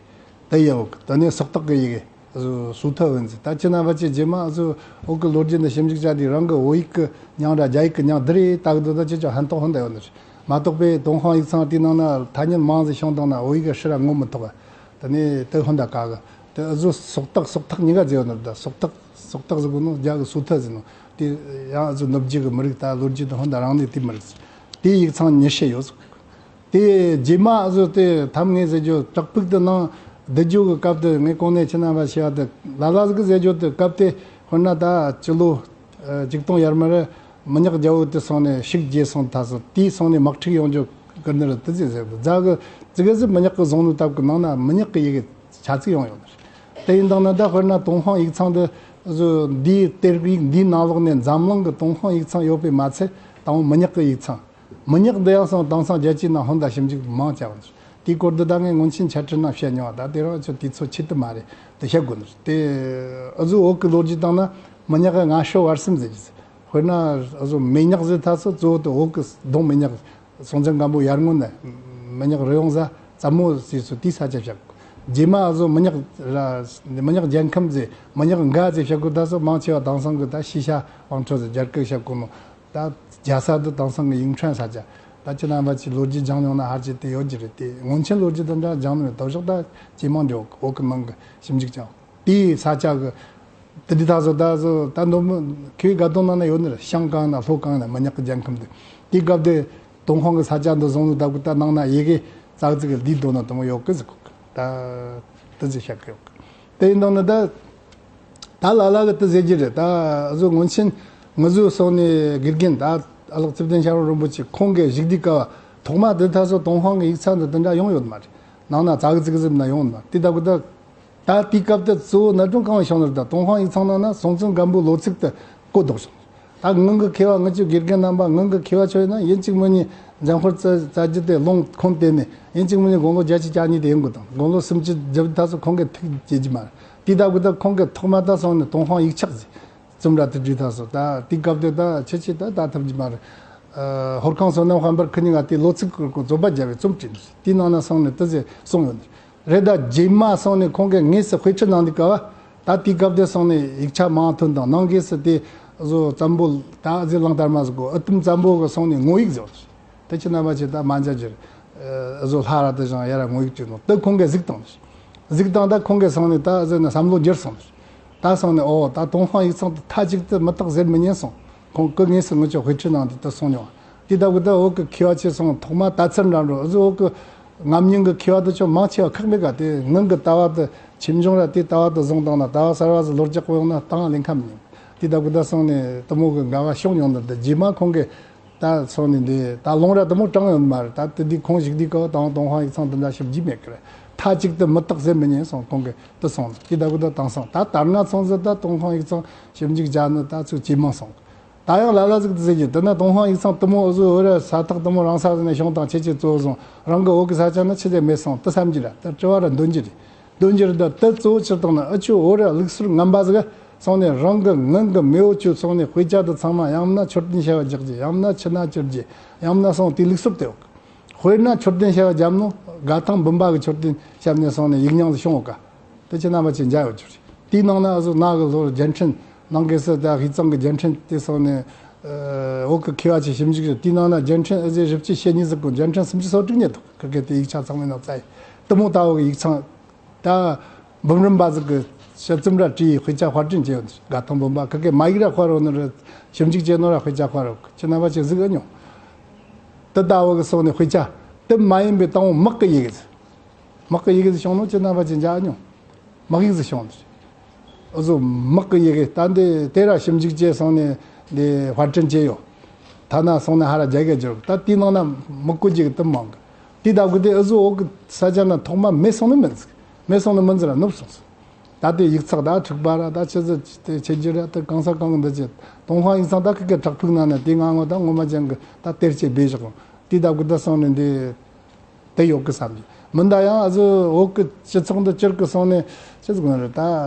དེ་ཡོད་གི། དེ་ནས་སོག་སྟག་གི་ཡི་གེ། སུའུ་ཐི་ཝུན་ཟེར་ད་ཁྱེད་རྣམ་པ་ཅིག་རྗེས་མ་སུ་འོག་གི་ལོ་རྒྱུས་འདི་ཞིབ་འཇུག་བྱ་དུས་རང་གི་བོད་ཡིག་གི་མྱིང་ར་རྒྱ་ཡིག་གི་མྱིང་འདི་རེད་ལྟ་གི་འདུག་ད་ཁྱེད་ཅག་ཕན་ཐོགས་ཧོན་ད་ཡོད་ནི་རེད་མ་གཏོགས་པའི་ཏུན་ཧོང་ཡིག་ཚང་དེའི་ནང་ན་ཐ་སྙད་མང་ཟིག་བྱུང་བཏང་ན་བོད་ཡིག་གི་ཧྲི་ར་ངོ་མི་ཐོག་ག། དེ་ནས་དེ་ཧོན་ད་ག་གི། དེ་ཨུ་ཟོ་སོག་སྟག་སོག་ཐག་གཉིས་ཀ་ཟེར་ཡོད་ནི་རེད། ད་སོག་སྟག་སོག་སྟག་ཟེར་གོ་ནོ་རྒྱ་གི་སུའུ་ཐི་ཟེར་ནོ་དེ་ཡང་ཨུ་ཟོ་ནུབ་རྒྱུད་གི་མི་རིགས་ད་ལོ་རྒྱུས་དེ་ཧོན་ད་རང་ནས་དེ་མི་རིགས་དེའི་ཡིག་ཚང་ཉི་ཤུ་ཡོད་ཟེར། དེ་རྗེས་མ་ཨ་ཟོ་དེ་ཐམ་ངེས་ཟེར་རྒྱུ་བྲག་ཕུག་དེ་ནང་བསྡད་རྒྱུ་གི་སྐབས་དེ་ངས་གོང་ནས་ཁྱེད་རྣམ་པ་ཞུ་བ་དེ་ལ་ལ་ཟིག་ཟེར་རྒྱུ་དེ་སྐབས་དེ་དཔེར་ན་ད་སྤྱི་ལོ་ཆིག་སྟོང་ཡར་མར་མི་ཉག་རྒྱལ་པོ་དེ་སོང་ནས་ཤུགས་རྒྱས་སོང་ད་སོ་དེའི་སོང་ནས་དམག་འཁྲུག་ཡོང་རྒྱུ་ཀུར་ནི་རེད་དེ་ཟེར་ཟེར་རྫ་གི་ཙི་གེ་ཟིག་མི་ཉག་གི་བཟུང་ནི་སྟབས་ཀྱི་ནང་ན་མི་ཉག་གི་ཡི་གེ་ཆ་ཚིག་ཡོང་ཡོད་ནི་རེད། དེ་ཡིན་དང་ན་ད་དཔེར་ན་ཏུན་ཧོང་ཡིག་ཚང་དེ་ཟོ་འདིའི་གཏེར་ཡིག་འདིའི་ནང་ལོགས་ནས་འཛམ་གླིང་གི་ཏུན་ཧོང་ཡིག་ཚང་ཡོད་པའི་མ་ཚད་དང་པོ་མི་ཉག་གི་ཡིག་ཚང་། མི་ཉག་འདི་ཡང་སང་དེང་སང་རྒྱལ་སྤྱིའི་ནང་ཧོན་ད་ཞིབ་འཇུག་མང་ཆེ་བ་རེད། དེའི་སྐོར་འདི་ད་ངས་སྔོན་ཆད་འཆད་ཁྲིད་ནང་བཤད་མྱོང་བ་ད་དེ་རང་ཚོ་དུས་ཚོད་ཆེད་དུ་མ་རེད་དེ་བཤད་དགོས་ནི་རེད། དེ་ཨུ་ཟོ་བོད་ཀྱི་ལོ་རྒྱུས་སྟེང་ན་མི་ཉག་གི་སྔ་ཕྱི་བར་གསུམ་ཟེར་གྱི་ཟེར། དཔེར་ན་ཨུ་ཟོ་མེ་ཉག་ཟེར་ཐ་སོ་གཙོ་བོ་དེ་བོད་ཀྱི་ལྡོང་མེ་ཉག་སྲོང་བཙན་སྒམ་པོ་ཡར་སྔོན་ནས་མི་ཉག་རི་ཡོང་ཟ་ཙམ་མོ་ཟེར་སོ་དེའི་ས་ཆ་བཤད་དགོས། རྗེས་མ་ཨུ་ཟོ་མི་ཉག་ར་མི་ཉག་རྒྱལ་ཁམས་ཟེར་མི་ཉག་འགའ་ཟེར་བཤད་དགོས་ད་སོ་མང་ཆེ་བ་དེང་སང་གི་ད་ཤི་ཤ་དབང་ཁྲོད་ཟེར་རྒྱ་སྐད་བཤད་དགོས་ནོ། ད་རྒྱལ་ས་དེ་དེང་སང་གི་ཡིང་ཁྲན་ས་ཆ། ད་ཁྱེད་རྣམ་པ་ཚོས་ལོ་རྒྱུས་སྦྱངས་མྱོང་ན་ཧ་ཅང་དེ་ཡོད་ཀྱི་རེད་དེ། སྔོན་ཆད་ལོ་རྒྱུས་དེ་འདྲ་སྦྱངས་ནས་དོ་ཞག་ད་ཇེ་མང་འགྲོ་བོད་ཀྱི་ནང་གི་ཞིབ་འཇུག་བྱ་བ་དེའི་ས་ཆ་གི་དེ་འདི་ད་བཟོ་ད་བཟོ་ད་མདོ་མི་ཁྱོའི་དགའ་སྟོན་ནང་ན་ཡོད་ནི་རེད། ཤང་གང་ན་ལྷོ་གང་ན་མི་ཉག་གི་རྒྱལ་ཁམས་དེ་དེའི་སྐབས་དེ་ཏུན་ཧོང་གི་ས་ཆ་འདི་བཟུང་ནས་ད་གི་ད་ནང་ན་ཡི་གེ་ཙག་ཙིག་གི་ལྡིས་འདུག་ན་དེ་མོ་ཡོད་གི་ཟེར་གོ་གི་ད་དེ་ཟེར་བཤད་གི་ཡོད་གི། དེ་ཡིན་དང་ནི་ད། ད་ལ་ལ་གི་དེ་ཟེར་གྱི་རེད། ད་བཟོ་སྔོན་ཆད་ང་ཚོའི་སོང་ནས་དགེ་རྒན་ད་ཨ་ལགས་ཚེ་བརྟན་ཞབས་དྲུང་རིན་པོ་ཆེ་ཁོང་གིས་བཞུགས་དུས་སྐབས་ཐོག་མ་དེ་ད་སོ་ཏུན་ཧོང་གི་ཡིག་ཚང་དེ་དེ་འདྲ་ཡོང་ཡོད་མ་རེད། ནང་ན་ཙག་ཙིག་ཟིག་ན་ཡོང་མ་དེ་ད་གི་ད་ད་དེའི་སྐབས་དེ་གཙོ་བོ་གནད་དོན་གང་བྱུང་ནི་རེད། ད་ཏུན་ཧོང་ཡིག་ཚང་ནང་ན་སྲོང་བཙན་སྒམ་པོའི་ལོ་ཚིགས་དེ་བཀོད་འདུག་སོང་། ད་ངང་གི་མཁས་པ་ང་ཚོའི་དགེ་རྒན་རྣམ་པ་ངང་གི་མཁས་པ་ཚོ་ཡིན་ན་ཡིན་གཅིག་མིན་གཉིས་འཇམ་དཔལ་རྩ་རྩ་རྒྱུད་དེ་ལུང་ཁུངས་བསྟན་ནས་ཡིན་གཅིག་མིན་གཉིས་དགུང་ལོ་བརྒྱད་ཅུ་གྱ་གཉིས་དེ་ཡིན་དགོས་དང་དགུང་ལོ་སུམ་ཅུ་བརྒྱབ་ད་སོ་ཁོང་གིས་ཐུགས་བྱེད་ཀྱི་མ་རེད། དེ་ལྟ་བུ་ད་ཁོང་གིས་ཐོག་མ་ད་སོང་ནས་ཏུན་ཧོང་ཡིག་ཆ་ཟིག་རྩོམ་ར་དེ་བྲིས་ད་སོ་ད་དེ་སྐབས་དེ་ད་ཁྱེད་ཀྱིས་ད་ད་ཐུབ་ཀྱི་མ་རེད། ཧོར་ཁང་བསོད་ནམས་དཔལ་འབར་ཁི་ཉིན་ང་དེ་ལོ་ཚིགས་ཀྱི་རྩོམ་པ་བརྒྱབ་པའི་རྩོམ་བྲིས་འདུག་དེའི་ནང་ན་སོང་ནས་ད་ཟེ་གསུངས་ཡོད་ནི་རེད། ད་རྗེས་མ་སོང་ནས་ཁོང་གིས་དངོས་སུ་དཔེ་ཁྲིད་གནང་དུས་སྐབས་ད་དེའི་སྐབས་དེ་སོང་ནས་ཡིག་ཆ་མང་ཐོན་དང་ནང་སྒོས་སུ་དེ་བཟོ་བཙན་པོ་ད་ཟེ་གླང་དར་མ་ཟེ་གོ་ཨུ་དུམ་བཙན་པོ་གི་སོང་ནས་ངོ་ཡིག་བཟོ། དེ་ཕྱི་ནང་པ་ཆེ་ད་མ་འཇའ་ཇིར་བཟོ་ལྷ་ར་དེ་བཞིན་ཡ་ར་ངོ་ཡིག་བྲིས་ནོ་དེ་ཁོང་གིས་གཟིགས་དང་། གཟིགས་དང་ད་ཁོང་གིས་སོང་ནས་ད་ཟེ་ན་བསམ་བློ་འགྱུར་སོང་། ད་སོང་ནས་ཨོ་ད་ཏུན་ཧོང་ཡིག་ཚང་དེ་མཐའ་གཅིག་ཏུ་མི་རྟག་ཟེར་མི་ཉན་སོང་། ཁོང་གི་དངོས་སུ་ངུ་ཆོ་དཔེ་ཁྲིད་ནང་དུ་དེ་སོང་མྱོང་། དེ་ལྟ་བུ་ད་བོད་ཀྱི་མཁས་པ་ཆེ་སོང་ཐོག་མ་ད་ཚར་འདྲ་འགྲོ་ཨུ་ཟོ་བོད་ཀྱི་ངམ་ཉིན་གྱི་མཁས་པ་དེ་ཆོ་མང་ཆེ་བ་ཁག་མེད་ག་དེ་ངང་གི་ལྟ་བ་དེ་ཆེ་འབྱུང་ར་དེ་ལྟ་བ་དེ་བཟུང་བཏང་ན་ལྟ་བ་གསར་བ་ཟིག་ལོ་རྒྱག་གོ་ཡོང་ན་བཏང་ལེན་ཁམ་ཉིན་དེ་ལྟ་བུ་ད་སོང་ནས་དེ་མོ་གི་འགལ་བ་བྱུང་མྱོང་ནི་དེ་རྗེས་མ་ཁོང་གིས་ད་སོང་ནས་འདི་ད་ལུང་ར་དེ་མོ་དྲངས་ཡོད་མ་རེད། ད་དེ་དུས་ཁོང་ཞིག་དུས་ཀ་དང་ཏུན་ཧོང་ཡིག་ཚང་དེ་འདྲ་ཞིབ་རྒྱས་མེད་ཀི་རེད། མཐའ་གཅིག་ཏུ་མི་རྟག་ཟེར་མི་ཉན་སོང་ཁོང་གིས་དེ་སོང་དེ་ལྟ་བུ་ད་དེང་སང་ད་དར་ང་ཚང་ཟེར་ད་ཏུན་ཧོང་ཡིག་ཚང་ཞིབ་འཇུག་བྱ་ནི་ད་ཚུགས་ཇེ་མང་སོང་། ད་ཡང་ལ་ལ་ཟིག་དེ་ཟེར་གྱི་དེ་ན་ཏུན་ཧོང་ཡིག་ཚང་དེ་མོ་འུ་ཟོ་འུ་ར་ས་ཐག་དེ་མོ་རང་ས་ཟིག་ནས་བྱུང་དང་ཁྱེད་ཀྱིས་གཙོ་བོ་བཟུང་རང་གི་བོད་ཀྱི་ས་ཆ་ན་ཆི་ཟེར་མེད་སོང་དེ་བསམ་གྱི་ར་དེ་དྲི་བ་ར་འདོན་གྱི་རེད། འདོན་རྒྱུ་རེད། ད་དེ་གཙོ་བོ་ཕྱིར་བཏང་ན་ཨ་ཆོ་བོད་ར་ལུགས་སྲོལ་ངན་པ་ཟིག་སོང་ནས་རང་གི་ངང་གི་མེས་པོ་ཆོ་སོང་ནས་དཔེ་ཆ་དེ་ཚང་མ་ཡང་ན་མཆོད་རྟེན་བྱ་བ་རྒྱག་རྒྱུ་ཡང་ན་ཆུ་ན་བཅུར་རྒྱུ་ཡང་ན་སོང་དེ་ལུགས་སྲོལ་དེ་ཡོད། དཔེར་ན་མཆོད་རྟེན་བྱ་བ་བརྒྱབ་ནོ་དགའ་ཐང་འབུམ་པ་གི་མཆོད་རྟེན་བཤམས་ནས་སོང་ནས་ཡིག་རྙིང་ཟིག་བྱུང་ཡོད་ཀ་དེ་ཆེ་ན་མ་ཆེ་མཇལ་ཡོད་རྒྱུ་རེད། དེའི་ནང་ན་ཨ་ཟོ་ན་གི་ལོར་རྒྱལ་ཕྲན་ནང་གི་སི་ད་དབུས་གཙང་གི་རྒྱལ་ཕྲན་དེ་སོང་ནས་བོད་ཀྱི་མཁས་པ་ཆེ་ཞིབ་འཇུག་རེད། དེའི་ནང་ན་རྒྱལ་ཕྲན་ཨ་ཟེ་བཞི་བཅུ་ཞེ་གཉིས་ཟིག་གོ་རྒྱལ་ཕྲན་སུམ་ཅུ་སོ་དྲུག་ཉིད་དུ་ཁི་གེ་དེ་ཡིག་ཆ་ཚང་མའི་ནང་བཙལ་ཡིན། དེ་མོ་ལྟ་བུ་གི་ཡིག་ཚང་ད་འབུམ་རམས་པ་ཟིག་གི་ཞལ་རྩོམ་ར་བྲིས་དཔེ་ཆ་དཔར་སྐྲུན་བྱས་ཡོད་འདུག་དགའ་ཐང་འབུམ་པ་ཁི་གེ་མ་ཡིག་ར་དཔར་ཡོད་ནི་རེད། ཞིབ་འཇུག་བྱས་ནོ་ར་དཔེ་ཆ་དཔར་ཡོད་ཁྱེད་རྣམ་པ་ཆེ་གཟིགས་ཨ་མྱོང་། དེ་ལྟ་བུ་གི་སོང་ནས་དཔེ་ཆ་དེ་མ་ཡིན་པའི་དང་བོ་དམག་གི་ཡི་གེ་ཟིག་དམག་གི་ཡི་གེ་ཟིག་བྱུང་ནོ་ཁྱེད་རྣམ་པ་ཆེ་མཇལ་ཨ་མྱོང་། དམག་ཡིག་ཟིག་བྱུང་འདུག་ཨུ་ཟོ་དམག་གི་ཡི་གེ་ད་འདི་དེ་ར་ཞིབ་འཇུག་བྱས་སོང་ནས་འདི་དཔར་སྐྲུན་བྱས་ཡོད། ཐ་ན་སོང་ནས་ཧ་ར་རྒྱ་གར་འགྱུར་ད་དེའི་ནང་ན་མི་བཀོལ་རྒྱུ་གི་དུ་མང་གི་དེ་ལྟ་བུ་དེ་ཨུ་ཟོ་འོག་གི་ས་ཆ་ན་ཐོག་མ་མེད་སོང་ནི་མིན་ཟིག་མེད་སོང་ནི་མིན་ཟིག་ར་ནུབ་སོང་ཟིག་ད་དེ་ཡིག་ཚགས་ད་འཁྲུག་པ་ར་ད་ཆི་ཟིག་དེ་ཆེ་རྒྱུ་ར་ད་གང་ས་གང་གི་འདི་ཆེ་ཏུན་ཧོང་ཡིག་ཚང་ད་ཁི་གི་བྲག་ཕུག་ནང་ནས་དེ་ང་ངོ་ད་ངོ་མ་ཅན་གི་ད་གཏེར་ཆེ་སྦས་བཞག་དེ་ལྟ་བུ་དེ་སོང་ནས་འདི། དེ་ཡོད་གི་བསམ་གི་མིན། ད་ཡང་ཨ་ཟོ་བོད་གི་སྤྱི་ཚོགས་འདི་སྤྱིར་གི་སོང་ནས་ཅི་ཟིག་ཡོད་རེད། ད་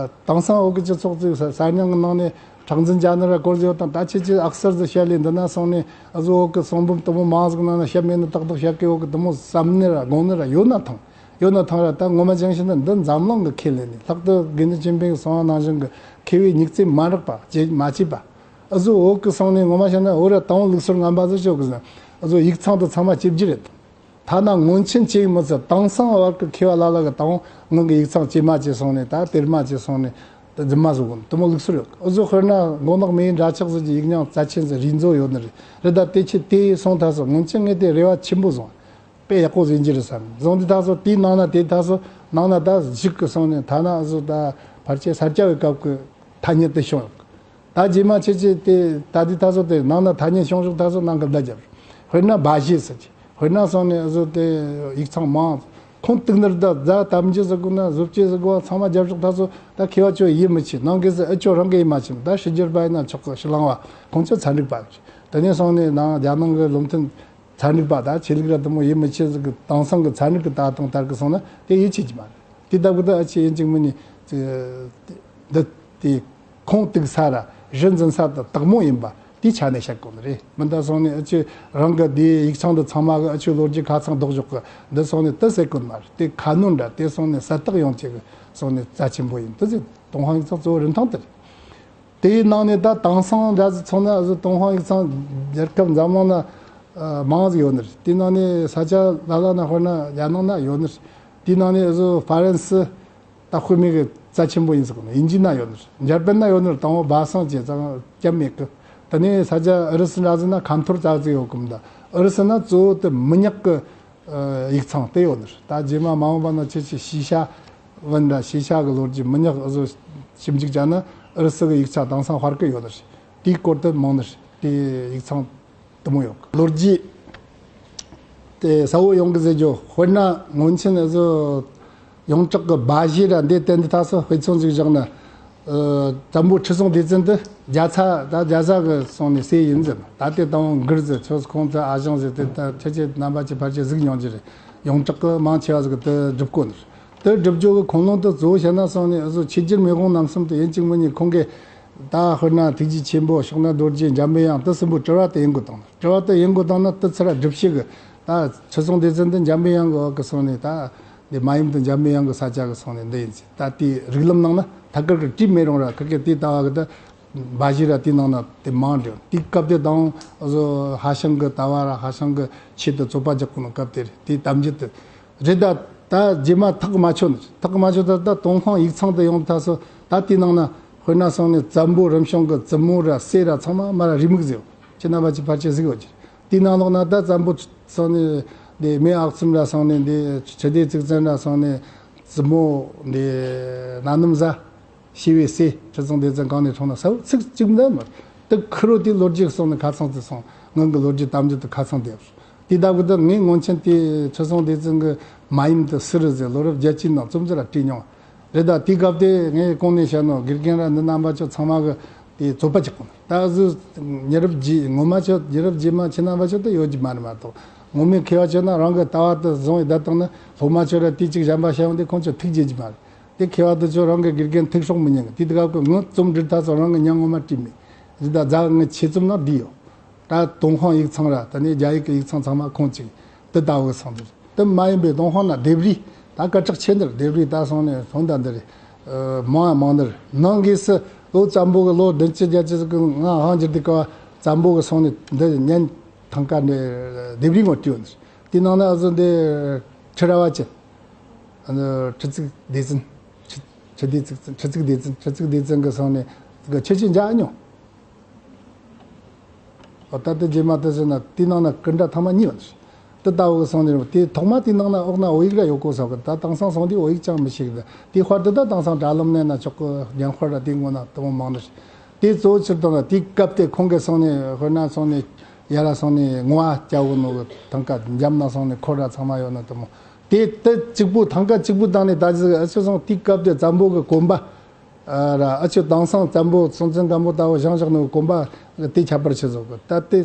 དེང་སང་བོད་གི་སྤྱི་ཚོགས་ཅིག་གསར་རྙིང་གི་ནང་ནས་ཁྲག་འཛིན་རྒྱ་ནི་ར་སྐོར་ཟིག་ཡོད་དང་ད་ཁྱེད་ཀྱིས་ཨག་སར་ཟིག་བཤད་ལས་འདི་ན་སོང་ནས་ཨ་ཟོ་བོད་གི་གསུང་འབུམ་དུ་མོ་མང་ཟིག་ནང་ན་བཤད་མེད་ནི་ཏག་ཏག་བཤད་གི་བོད་གི་དུ་མོ་བསམ་ནི་ར་དགོངས་ནི་ར་ཡོད་ན་ཐང་ཡོད་ན་ཐང་ར། ད་ངོ་མ་ཅང་ཤེས་ན་འདི་འཛམ་གླིང་གི་ཁས་ལེན་ནས་ལྷག་ཏུ་དགེ་འདུན་ཆོས་འཕེལ་གི་གསུང་བ་ནང་བཞིན་གི་མཁས་པའི་ཉིག་རྩིས་མ་རག་པ་བྱེད་མ་བྱས་པ་ཨ་ཟོ་བོད་གི་སོང་ནས་ངོ་མ་བཤད་ན་བོད་ར་དང་བོ་ལུགས་སྲོལ་ངན་པ་ཟིག་ཤོད་གི་ཟེར་ན་ཨ་ཟོ་ཡིག་ཚང་དུ་ཚང་མ་ཅི་བགྱི་རེད། ཐ་ན་སྔོན་ཆད་ཅིག་མི་ཚད་དེང་སང་བར་གྱི་མཁས་པ་ལ་ལ་གི་དང་ངང་གི་ཡིག་ཚང་བཅོས་མ་བྱས་སོང་ནས་ད་གཏེར་མ་བྱས་སོང་ནས་ད་རྫུན་མ་བཟོ་གོ་ནི་དུ་མོ་ལུགས་སྲོལ་ཡོད། འུ་ཚོ་དཔེར་ན་མགོ་ནག་མི་ཡི་འདྲ་ཆགས་ཟེར་གྱི་ཡིག་རྙིང་རྩ་ཆེན་ཟེར་རིག་མཛོད་ཡོད་ནི་རེད། རེད་ད་དེ་ཆེད་དེ་སོང་ཐ་སོ་སྔོན་ཆད་ངས་དེ་རེ་བ་ཆེན་པོ་བཟུང་དཔེ་ཡག་པོ་ཟིན་གྱི་རེད་བསམ་བཟུང་དེ་ཐ་སོ་དེའི་ནང་ན་དེ་ཐ་སོ་ནང་ན་ད་གཞུག་གི་སོང་ནས་ཐ་ན་འུ་ཚོ་ད་ཕལ་ཆེར་ས་སྐྱ་བའི་སྐབས་ཀྱི་ཐ་སྙད་དེ་བྱུང་ཡོད། ད་རྗེས་མ་ཁྱེད་ཀྱིས་དེ་ད་ལྟའི་ད་གཟོད་དེ་ནང་ན་ཐ་སྙད་བྱུང་ཞོག་ད་གཟོད་ནང་གི་བརྡ་རྒྱབ། དཔེར་ན་སྦ་བཞེད་ཟེར་གྱི། དཔེར་ན་སོང་ནས་གཟོད་དེ་ཡིག་ཚང་མང་། ཁུངས་གཏུག་ནི་ར་ད་རྫ་དམ་རྒྱུ་ཟེར་དགོས་ན་བཟོ་བཅོས་ཟེར་དགོས་པ་ཚང་མ་རྒྱབ་ཞོག་ད་གཟོད་ད་མཁས་པ་ཚོས་ཡིད་མི་ཆེས། ནང་གི་ཟེར་ཨ་ཅོ་རང་གི་ཡིད་མ་ཆེས། ད་ཕྱི་རྒྱལ་པ་ཡིན་ན་ཆོག་གི། ཕྱི་གླིང་བ་ཁོང་ཚོ་ཚན་རིག་པ་རེད། དེ་ནས་སོང་ནས་ནང་རྒྱ་ནང་གི་བློ་མཐུན་ཚན་རིག་པ་དང་ཆོས་ལུགས་ར་དེ་མོ་ཡིད་མི་ཆེས་ཟིག་གི་དེང་སང་གི་ཚན་རིག་གི་ལྟ་སྟངས་ལྟར་གི་སོང་ན་དེ་ཡིད་ཆེས་ཀྱི་མ་རེད། དེ་ལྟ་བུ་ད་ཨ་ཆེ་ཡིན་གཅིག་མིན་གཉིས་འདི་དེ་ཁུངས་གཏུག་ས་ར་གཞི་འཛིན་ས་དང་དག་མོ་ཡིན་པ་དེ་ཆ་ནས་བཤད་དགོས་ནི་རེད། མི་འདྲ་སོང་ནས་ཨ་ཆེ་རང་གི་དེ་ཡིག་ཚང་དུ་ཚང་མ་གི་ཨ་ཆེ་ལོ་རྒྱུས་ཁ་ཚང་ལྡོག་ཞོག་གི་འདི་སོང་ནས་དེ་ཟེར་དགོས་མ་རེད། དེ་ཁ་སྣོན་འདྲ་དེ་སོང་ནས་གསལ་དག་ཡོང་ཆེད་གི་སོང་ནས་རྩ་ཆེན་པོ་ཡིན། དེ་ཟེར་ཏུན་ཧོང་ཡིག་ཚང་གཙོ་བོ་རིན་ཐང་དེ་རེད། དེའི་ནང་ནས་ད་དེང་སང་འདྲ་ཟིག་མཚོན་ན་ཨ་ཟོ་ཏུན་ཧོང་ཡིག་ཚང་རྒྱལ་ཁབ་འཛམ་གླིང་ན་ཨ་མང་ཟིག་ཡོད་ནི་རེད། དེའི་ནང་ནས་ས་ཆ་ལ་ལ་ན་དཔེར་ན་རྒྱ་ནག་ན་ཡོད་ནི་རེད། དེའི་ནང་ནས་ཨ་ཟོ་ཧྥ་རན་སི་ད་དཔེ་མེད་གི་རྩ་ཆེན་པོ་ཡིན་ཟེར་གོ་ནི། དབྱིན་ཇི་ན་ཡོད་ནི་རེད། འཇར་པན་ན་ཡོད་ནི་རེད། དང་པོ་སྦ་གསང་བྱས་ཙང་སྐྱབས་མེད་གི། དེ་ནས་ས་ཆ་ཨུ་རུ་སུ་འདྲ་ཟིག་ན་ཁ་འཐོར་ཙག་ཙིག་ཡོད་གི་མི་འདུག་ཨུ་རུ་སུ་ན་གཙོ་བོ་དེ་མི་ཉག་གི་ཡིག་ཚང་དེ་ཡོད་ནི་རེད། ད་རྗེས་མ་མ་འོངས་པ་ན་ཁྱེད་ཀྱིས་ཤེས་བྱ་བོན་དང་ཤེས་བྱ་གི་ལོ་རྒྱུས་མི་ཉག་ཨུ་ཟོ་ཞིབ་འཇུག་བྱས་ན་ཨུ་རུ་སུ་གི་ཡིག་ཆ་དེང་སང་དཔར་གི་ཡོད་ནི་རེད། དེའི་སྐོར་དུ་མང་ནི་རེད། དེ་ཡིག་ཚང་དུ་མོ་ཡོད་གི། ལོ་རྒྱུས་དེ་གསལ་བོ་ཡོང་གི་ཟེར་རྒྱུ། དཔེར་ན་སྔོན་ཆད་ཨུ་ཟོ་ཡོངས་གྲགས་ཀྱི་སྦ་བཞེད་ར་འདི་བསྟན་འདི་ཐ་སོ་དཔེ་མཚོན་ཟིག་བཞག་ན། བཙན་པོ་ཁྲི་སྲོང་ལྡེ་བཙན་དེ་རྒྱ་ཚ་ད་རྒྱ་བཟའ་གི་སོང་ནས་སྲས་ཡིན་ཟེར། ད་དེ་དང་མགུར་ཟེར་ཚོས་ཁོང་ཚོ་ཨ་ཞང་ཟེར་དེ་ད་ཁྱེད་ཀྱི་རྣམ་པ་ཅི་ཕལ་ཆེར་གཟིགས་མྱོང་རྒྱུ་རེད། ཡོངས་གྲགས་གི་མང་ཆེ་བ་ཟིག་དེ་སྒྲུབ་གོ་ནི་རེད། དེ་སྒྲུབ་རྒྱུ་གི་ཁུངས་ལུང་དེ་གཙོ་བོ་བཤད་ན་སོང་ནས་ཨ་ཟོ་ཆོས་རྒྱལ་མེས་དབོན་རྣམ་གསུམ་དེ་ཡིན་གཅིག་མིན་གཉིས་ཁོང་གི་ད་དཔེར་ན་ཐུགས་རྗེ་ཆེན་པོ་ཕྱག་ན་རྡོ་རྗེ་འཇམ་པའི་དབྱངས་དེ་གསུམ་པོ་གྲུ་བ་དེ་ཡིན་དགོས་བཏང་ནི། གྲུ་བ་དེ་ཡིན་དགོས་བཏང་ན་དེ་ཚུར་སྒྲུབ་བྱེད་གི་ད་ཁྲི་སྲོང་ལྡེ་བཙན་དེ་འཇམ་པའི་དབྱངས་གི་འོག་གི་སོང་ནས་ད་འདི་མ་ཡུམ་དེ་འཇམ་པའི་དབྱངས་གི་ས་ཆ་གི་སོང་ནས་འདི་ཡིན་ཟེར། ད་དེའི་རིགས་ལམ་ནང་ན་ཐད་ཀར་གི་བྲིས་མེད་རུང་ར་ཁི་གེ་དེའི་ལྟ་བ་གི་ད་འབའ་ཞིག་ར་དེའི་ནང་ན་དེ་མང་འདྲ། དེའི་སྐབས་དེ་དང་ཨ་ཟོ་ཧྭ་ཤང་གི་ལྟ་བ་ར་ཧྭ་ཤང་གི་ཆོས་དེ་རྩོད་པ་རྒྱག་གོ་ནོ་སྐབས་དེ་རེད། དེའི་གཏམ་རྒྱུད་དེ་རེད། ད་ད་རྗེས་མ་ཐག་མ་ཆོད་ནི་ཐག་མ་ཆོད། ད་ད་ཏུན་ཧོང་ཡིག་ཚང་དུ་ཡོང་ཐ་སོ་ད་དེའི་ནང་ན་དཔེར་ན་སོང་ནས་བཙན་པོ་རིམ་བྱོན་གི་བཙུན་མོ་ར་སྲས་ར་ཚང་མ་མ་ར་རེའུ་མིག་ཟེར། ཁྱེད་རྣམ་པ་ཅི་ཕལ་ཆེར་གཟིགས་ཡོད་ཀྱི། དེའི་ནང་ལོགས་ན་ད་བཙན་པོ་སོང་ནས་འདི་སྨད་ཨག་ཚོམ་ར་སོང་ནས་འདི་ཁྲི་ལྡེ་གཙུག་བཙན་ར་སོང་ནས་བཙུན་མོ་འདི་གནམ་བཟའ། ཞི་བའི་སྲས་ཁྲི་སྲོང་ལྡེ་བཙན་གང་ནས་འཁྲུངས་ན་ས་བོ་ཚིག་གཅིག་འདི་མ་དེ་ཁུ་རོ་དེའི་ལོ་རྒྱུས་སོང་ནས་ཁ་ཚང་དུ་སོང་། ངང་གི་ལོ་རྒྱུས་གཏམ་རྒྱུད་དུ་ཁ་ཚང་དེ་དེ་ལྟ་བུ་དུ་ངས་སྔོན་ཆད་དེ་ཁྲི་སྲོང་ལྡེ་བཙན་གི་མ་ཡུམ་དུ་སུ་རེད་ཟེར་ལོ་རབས་བརྒྱད་ཅུའི་ནང་རྩོམ་ཟེར་ལ་བྲིས་མྱོང་རེད། ད་དེའི་སྐབས་དེ་ངས་གོང་ནས་བཤད་ནོ་དགེ་རྒན་ར་འདི་རྣམ་པ་ཚོ་ཚང་མ་གི་དེ་རྩོད་པ་རྒྱག་གོ་ད་གཟོད་མྱི་རབས་རྗེས་ངོ་མ་ཚོ་མྱི་རབས་རྗེས་མ་ཁྱེད་རྣམ་པ་ཚོ་དུ་ཡོད་ཀྱི་མ་རེད་མ་གཏོགས། ངོ་མའི་མཁས་པ་ཚོ་ན་རང་གི་ལྟ་བ་དུ་བཟུང་བའི་བསྡད་བཏང་ན་སློབ་མ་ཚོ་ར་དེ་གཅིག་གཞན་པ་བཤད་ཡོང་དུས་ཁོང་ཚོ་ཐུགས་དགྱེས་ཀྱི་མ་རེད། དེ་མཁས་པ་དེ་ཚོ་རང་གི་དགེ་རྒན་ཐུགས་སྲོག་མི་ཉན་གི། དེ་དུས་སྐབས་ཀྱི་ངོ་རྩོམ་འབྲི་ཐ་ཚོ་རང་གི་མྱིང་ངོ་མ་བྲིས་མེད། རི་དྭགས་རྫ་ངི་ཆེད་རྩོམ་ནང་བསྡུས་ཡོད། ད་ཏུན་ཧོང་ཡིག་ཚང་ར་ད་ནི་རྒྱ་ཡིག་གི་ཡིག་ཚང་ཚང་མ་ཁོང་གཅིག་དེ་ལྟ་བུ་སོང་དེ་དེ་མ་ཡིན་པའི་ཏུན་ཧོང་ན་ལྡེབས་རིས་ད་སྐད་གྲགས་ཆེ་འདིར་ལྡེབས་རིས་ད་སོང་ནས་སོང་ད་འདི་རེད། མང་ཡང་མང་འདིར་ནང་གིས་སུ་ལོ་བཙན་པོ་གི་ལོ་བདུན་ཅུ་བརྒྱད་ཅུ་ཟིག་གི་ང་ཧང་འགྱུར་དུས་སྐབས་བཙན་པོ་གི་སོང་ནས་འདི་ཉན་ཐང་ཀ་འདི་ལྡེབས་རིས་ངོ་བྲིས་ཡོད་འདིར། དེ་ནང་ན་ཨ་ཟོ་འདི་ཁྲི་རལ་པ་ཅན། ཨ་ནི་ཁྲི་གཙུག་ལྡེ་བཙན། ཁྲི་ཁྲི་ལྡེ་གཙུག་བཙན། ཁྲི་གཙུག་ལྡེ་བཙན། ཁྲི་གཙུག་ལྡེ་བཙན་གི་སོང་ནས་གི་ཁྱེད་ཀྱིས་མཇལ་མྱོང་། ཨོ་ད་ལྟ་རྗེས་མ་དེ་ཟེར་ན་དེའི་ནང་ན་སྐུ་འདྲ་ཐ་མ་གཉིས་ཡོད། དེ་ལྟ་བུ་གི་སོང་ནས་དེ་ཐོག་མ་དེའི་ནང་ན་འོག་ན་བོད་ཡིག་ར་ཡོད་གོ་ས་གི། ད་དེང་སང་སོང་དུས་བོད་ཡིག་ཅང་མི་ཤེས་གི། དེའི་དཔར་དུ་ད་དེང་སང་དྲ་ལམ་ནས་ན་ཆོག་གི། རྒྱན་དཔར་ར་དེའི་ངོ་ན་དེ་མོ་མང་ནི་རེད། དེ་གཙོ་བོ་ཕྱིར་བཏང་ན་དེའི་སྐབས་དེ་ཁོང་གི་སོང་ནས་དཔེར་ན་སོང་ནས་ཡར་ར་སོང་ནས་ངོ་བ་སྐྱ་བོ་ནོ་གི་ཐང་ཀ་འཇམ་ན་སོང་ནས་འཁོར་ར་ཚང་མ་ཡོད་ན་དེ་མོ། དེ་དེ་གཅིག་པུ་ཐང་ཀ་གཅིག་པུ་བཏང་ནས་ད་ཅི་ཨ་ཆོ་སོང་དེའི་སྐབས་དེ་བཙན་པོ་གི་གོན་པ་ར་ཨ་ཆོ་དེང་སང་བཙན་པོ་སྲོང་བཙན་སྒམ་པོ་ལྟ་བུ་བཞེངས་བཞག་ནོ་གི་གོན་པ་དེ་ཁྱད་པར་ཆེ་བཟོ་གི། ད་དེ་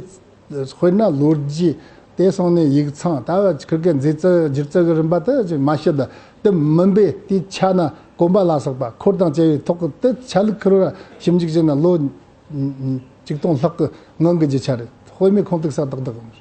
དཔེར་ན་ལོ་རྒྱུས་དེ་སོང་ནས་ཡིག་ཚང་ད་ཁིར་གི་མཛད་རྩ་སྒྱུ་རྩལ་གི་རིམ་པ་དེ་ཅིག་མ་ཤེས་ད། དེ་མིན་པས་དེའི་ཆ་ན་གོན་པ་ལ་སོགས་པ་འཁོར་དང་བཅས་པའི་ཐོག་གི་དེ་ཆ་ལུགས་ཁེར་བོ་ར་ཞིབ་འཇུག་བྱས་ན་ལོ་ཆིག་སྟོང་ལྷག་གི་སྔོན་གྱི་རྒྱུ་ཆ་རེད། དཔེ་མེད་ཁུངས་གཏུགས་ས་ཏག་ཏག་ཡིན།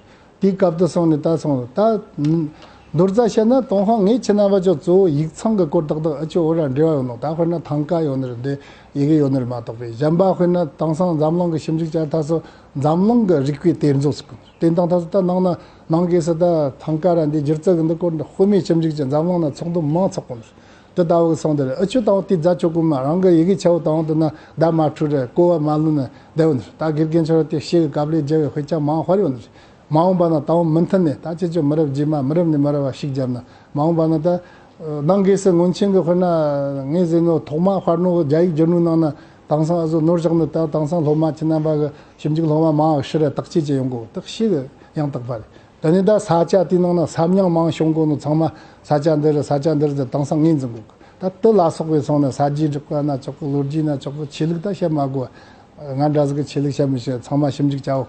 དེའི་སྐབས་དུ་སོང་ནས་ད་སོང་ད། མདོར་ཙམ་བཤད་ན་ཏུན་ཧོང་ངས་ཁྱེད་རྣམ་པ་ཚོ་གཙོ་བོ་ཡིག་ཚང་གི་སྐོར་ཏག་ཏག་ཨ་ཆོ་འོ་ར་འབྲེལ་བ་ཡོད་ནོ། ད་དཔེར་ན་ཐང་ཀ་ཡོད་ནི་རེད། འདི་ཡི་གེ་ཡོད་ནི་རེད་མ་གཏོགས་པའི་གཞན་པ་དཔེར་ན་དེང་སང་འཛམ་གླིང་གི་ཞིབ་འཇུག་བྱ་ཐ་སོ་འཛམ་གླིང་གི་རིག་པའི་གཏེར་མཛོད་ཟེར་གི། དེ་དང་ཐ་སོ་ད་ནང་ན་ནང་གི་སི་ད་ཐང་ཀ་ར་འདི་སྒྱུ་རྩལ་གི་འདི་སྐོར་འདི་དཔེ་མེད་ཞིབ་འཇུག་བྱས་འཛམ་གླིང་ན་ཚོགས་འདུ་མང་ཚོགས་གོ་ནི་རེད། དེ་ལྟ་བུ་གི་སོང་དེ་རེད། ཨ་ཆོ་དང་དེ་རྫ་ཆོ་གོ་མ་རང་གི་ཡི་གེ་ཆ་བོ་དང་དེ་ན་ད་མ་འཁྲུལ་རེད། གོ་བ་མ་ལོན་ནས་བསྡད་ཡོད་ནི་རེད། ད་དགེ་རྒན་ཚོ་ར་དེ་ཤེས་གི་དཀའ་ལས་རྒྱབ་བའི་དཔེ་ཆ་མང་དཔར་ཡོད་ནི་རེད། མ་འོངས་པ་ན་དང་མུ་མཐུད་ནས་ད་ཁྱེད་ཚོ་མི་རབས་རྗེས་མ་མི་རབས་ནས་མི་རབས་བ་ཞིག་བརྒྱབ་ན་མ་འོངས་པ་ན་ད་ནང་གི་སི་སྔོན་ཆད་གི་དཔེར་ན་ངས་ཟེར་ནོ་ཐོག་མ་དཔར་ནོ་རྒྱ་ཡིག་བསྒྱུར་ནོ་ནང་ན་དེང་སང་ཨ་ཟོ་ནོར་བཞག་ནི་ད་དེང་སང་སློབ་མ་ཁྱེད་རྣམ་པ་གི་ཞིབ་འཇུག་སློབ་མ་མང་བ་ཤི་རེ་བརྟག་དཔྱད་བྱེད་ཡོང་གོ་དག་ཤི་གི་ཡང་དག་པ་རེད། ད་ནི་ད་ས་ཆ་དེའི་ནང་ན་ས་མྱིང་མང་བྱུང་གོ་ནོ་ཚང་མ་ས་ཆ་འདི་རེད། ས་ཆ་འདི་རེད་ཟེར་དེང་སང་ངོས་འཛིན་གོ་གི། ད་དེ་ལ་སོགས་པའི་སོང་ན་ས་རྒྱུས་འབྲི་བ་ན་ཆོག་གི། ལོ་རྒྱུས་ན་ཆོག་གི། ཆོས་ལུགས་ད་བཤད་མ་དགོས། ང་འདྲ་ཟིག་གི་ཆོས་ལུགས་བཤད་མི་ཤེས། ཚང་མ་ཞིབ་འཇུག་བྱའོ།